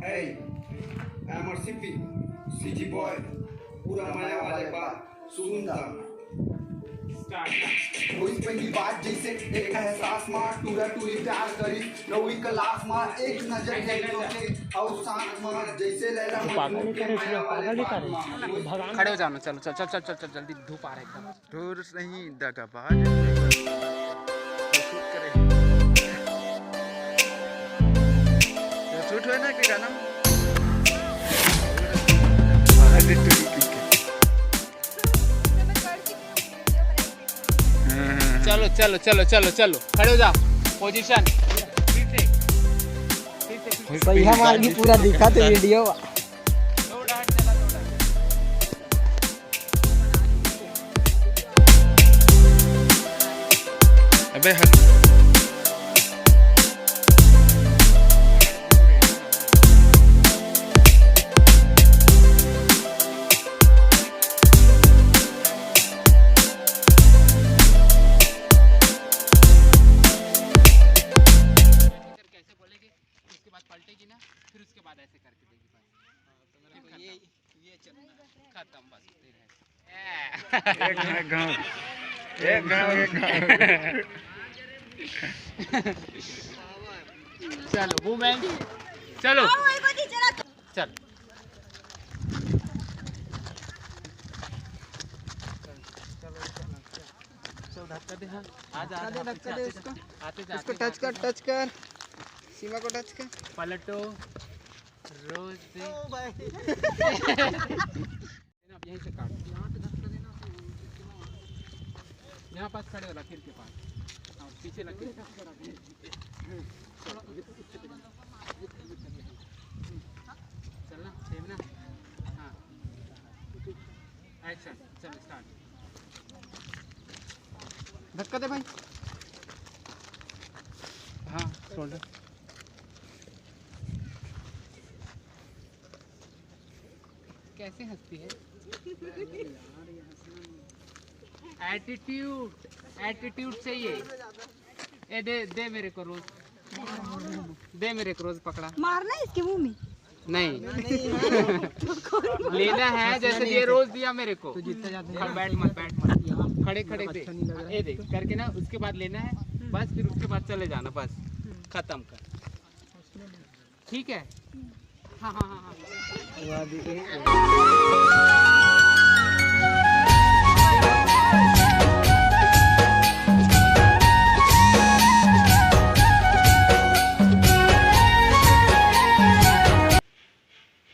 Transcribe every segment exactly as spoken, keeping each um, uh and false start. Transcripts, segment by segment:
Hey, I'm R C P, C G boy, पूरा मया वाले बात सुनता। कोई पहली बात जैसे एक एहसास मा टूरा टूरी प्यार करी नौवीं क्लास मा एक नजर के लोके और साथ मा जैसे लैला मजनू के मया वाले बात मा। खड़े हो जाना, चलो चल चल चल चल चल, जल्दी धूप आ रहा है एकदम। दूर नहीं दगाबाज। ये शूट करे। ये शूट हुआ ना कि गाना? अरे टूरी पी के। चलो चलो चलो चलो चलो, खड़े हो जाओ। पोजीशन। भैया मार की पूरा दिखा तो वीडियो। अबे हट। कैसे बोलेगी, उसके बाद पलटेगी ना, फिर उसके बाद ऐसे करके देगी बस। फिर खत्म। ये चलना। खत्म बस, तेरे हैं। एक गाँव, एक गाँव, एक गाँव। चलो, मूवमेंट। चलो। चल। चल, धक्का दे, हाँ। आजा, धक्का दे, आजा, धक्का दे इसको। आते जा, इसको आते जा, टच कर, आते जा। टच कर। सीमा को टच कर। पलटो। रोज दे। ओ भाई। अब यहीं से काट। यहाँ पास खड़े हो, लकीर के पास। हाँ, पीछे लकीर। चलना, सेम ना। हाँ। एक्शन। चल, स्टार्ट। धक्का दे भाई। हाँ, शोल्डर। कैसे हंसती है? एटीट्यूड, एटीट्यूड चाहिए। ए, दे, दे मेरे को रोज, दे मेरे को रोज, पकड़ा। मारना है इसके मुंह में। नहीं। लेना है, जैसे ये रोज दिया मेरे को। हाँ, बैठ मत, बैठ मत। खड़े खड़े दे। ये दे करके ना, उसके बाद लेना है बस, फिर उसके बाद चले जाना बस। खत्म कर। ठीक है। हाँ, हाँ, हाँ, हाँ।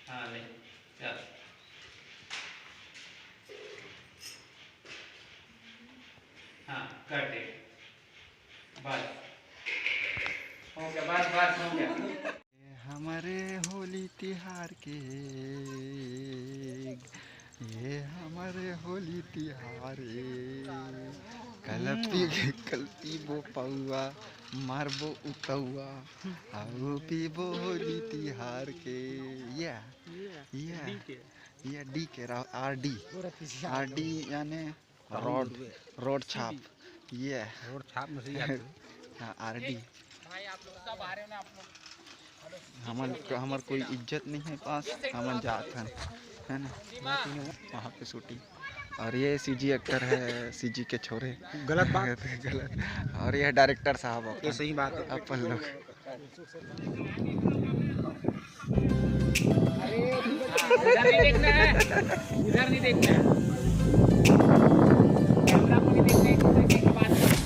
हाँ, ले, चल। हाँ, कर दे। बस। हो गया, बस, बस, हो गया। ये हमरे होली तिहार के, ये हमरे होली तिहार के, कलपी, कलपी बो पौआ, मारबो उतौआ, आऊ पीबो होली तिहार के। ये, ये, ये डी के, आर डी, आर डी यानी रोड, रोड छाप। ये रोड छाप में से ही आते हैं। हाँ, आर डी। भाई, आप लोग सब आ रहे हो ना, आप लोग। हमन, हमर कोई इज्जत नहीं है पास, हमन जात हन, है ना? वहाँ पे शूटिंग। और ये सीजी एक्टर है, सीजी के छोरे। गलत बात। गलत। और ये डायरेक्टर साहब अपन, ये सही बात है। अपन लोग। इधर नहीं देखना है, इधर नहीं देखना है, कैमरा को नहीं देखना है, किधर देखना है, बात करो।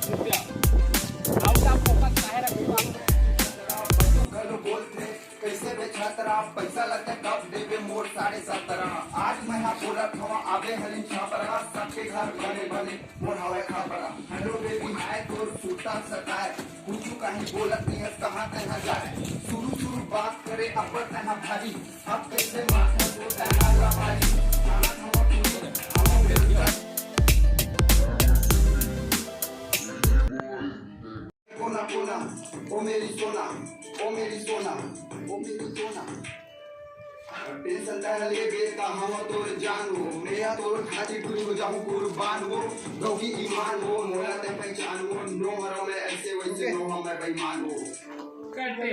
रुक जाओ। आउट ऑफ फोकस काहे रखे हो आप? कैसे बे छतरा, पैसा लगता कब देबे मोर साढ़े सत्रह। आज मैं हाँ बोलत हवा आबे हलीम छापरा, सबके घर भले भले मोर हवय खापरा। हेलो बेबी हाय तोर सूता सताय, कुछ कहीं बोलत नहीं है कहाँ तैहा जाए। शुरू शुरू बात करे अब्बड़ तैहा भारी, अब कैसे माथा को तैहा लबारी। खाना खावा पूरी, हवा बेबी। कोना कोना, ओ मेरी सोना, ओ मेरी सोना, ओ मेरी सोना। टेंशन काहे लेबे, का हम तोर जान हो, मेरा तोर खातिर टूरी हो जाऊं कुर्बान हो, गौरी ईमान हो, मोला ते पहचान हो, नो मरो मैं ऐसे वैसे। करते।